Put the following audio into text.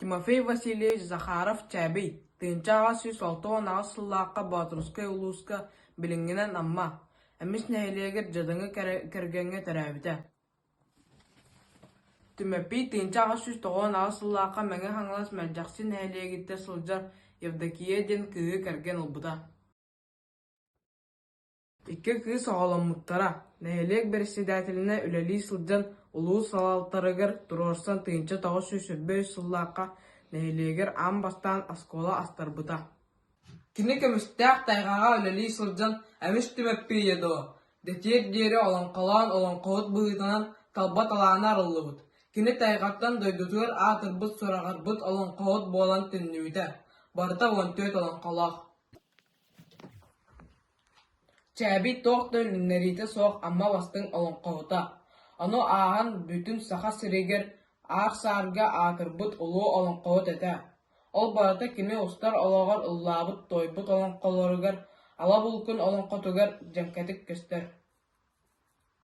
Тимофей Васильевич Захаров-Чээбий 1868 сыллаахха Боотурускай улууска, билиҥҥинэн Амма, Эмис нэһилиэгэр дьадаҥы кэргэҥҥэ төрөөбүтэ. Түмэппий 1898 сыллаахха Мэҥэ Хаҥалас Мэлдьэхси нэһилиэгиттэн сылдьар Евдокия диэн кыыһы кэргэн ылбыта. Икки кыыс оҕоломмуттара, нэһилиэк бэрэссэдээтэлинэн үлэлии сылдьан улуус салалтарыгар туруорсан 1923 сыллаахха нэһилиэгэр аан бастаан оскуола астарбыта. Кини көмүстээх тайҕаҕа үлэлии сылдьан «Эмис Түмэппийэ дуо?» дэтиэр диэри олоҥхолоон олоҥхоһут быһыытынан талба талаана арыллыбыт. Кини тайҕаттан дойдутугар аатырбыт-сураҕырбыт олоҥхоһут буолан төннүбүтэ. Барыта 14 олоҥхолоох. Чээбий туох да үлүннэриитэ суох Амма бастыҥ олоҥхоһута, ону ааһан бүтүн Саха сиригэр аар-саарга аатырбыт улуу олоҥхоһут этэ. Ол барыта кини устар олоҕор ыллаабыт-туойбут олоҥхолоругар, Ала Булкун олоҥхотугар дьэҥкэтик көстөр.